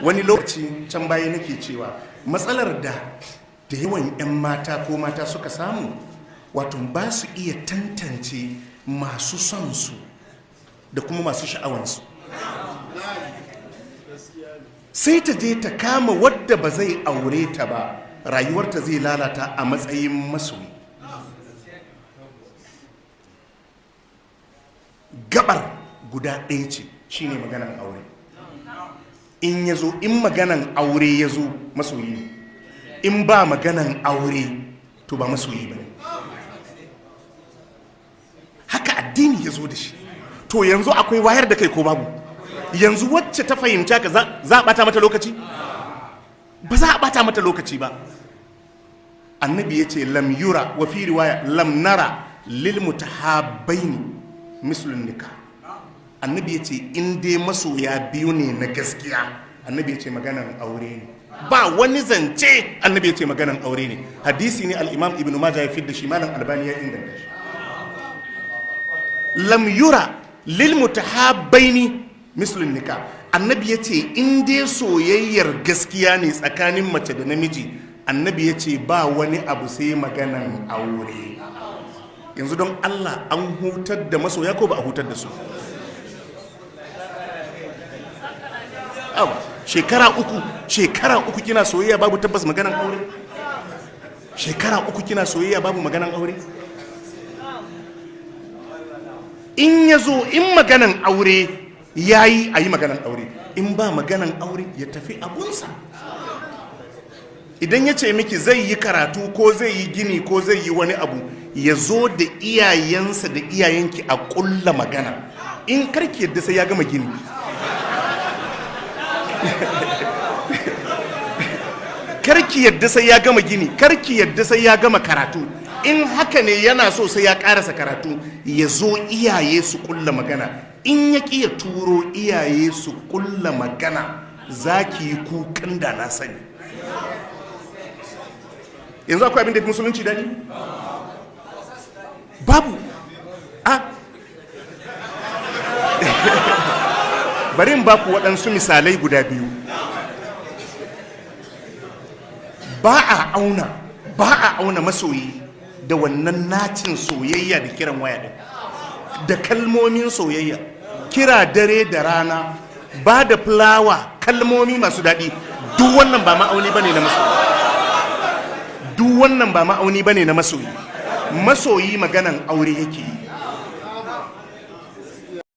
Wani lokaci can baya nake cewa matsalar da da yawan 'yan mata ko mata suka samu, wato ba su iya tantance masu son su da kuma masu sha'awansu. Sai ta je ta kama wadda ba zai aure ta ba, rayuwarta zai lalata a matsayin masoyi. Gabar guda ɗaya ce, shine maganan aure. In ya zo, in maganan aure ya zo, masoyi ne. In ba maganan aure, to ba masoyi ba ne. Haka addini ya zo da shi. To yanzu akwai wayar da kai ko babu? Yanzu wacce ta fahimta ka, za a bata mata lokaci? Ba za a bata mata lokaci ba. Annabi ya ce lam yura wa fi riwaya lam nara lil mutahabbaini mislun nikah. Annabi ya ce in dai masoya biyu ne na gaskiya, annabi ya ce maganan aure ne, ba wani zance. Annabi ya ce maganan aure ne. Hadisi ne al-Imam Ibn Majah ya fidda shi, Malam Albani ya inganta shi. Lam yura lil mutahabbaini mislun nikah. Annabi ya ce in dai soyayyar gaskiya ne tsakanin mace da namiji, annabi ya ce ba wani abu sai maganan aure. Yanzu don Allah, an hutar da masoya ko ba a hutar da su? Awa, shekara 3, shekara 3 kina soyayya, babu tabbas maganan aure. Shekara 3 kina soyayya, babu maganan aure. In ya zo, in maganan aure ya yi, a yi maganan aure. In ba maganan aure, ya tafi abunsa. Idan ya ce miki zai yi karatu ko zai yi gini ko zai yi wani abu, ya zo da iyayensa da iyayenki a ƙulla magana. In karki yadda sai ya gama gini. Karki yadda sai ya gama gini, karki yadda sai ya gama karatu. In haka ne yana so sai ya karasa karatu, ya zo iyaye su kulla magana. In ya ƙi ya turo iyaye su kulla magana, za ki yi kukan da na sani. Yanzu akwai abin da ya fi musulunci daɗi? Babu. A bari in baku waɗansu misalai guda biyu. Ba a auna, ba a auna masoyi da wannan nacin soyayya da kiran waya din da kalmomin soyayya, kira dare da rana, ba da fulawa, kalmomi masu daɗi. Duk wannan ba ma'auni bane na masoyi. Duk wannan ba ma'auni bane na masoyi. Masoyi maganan aure yake yi.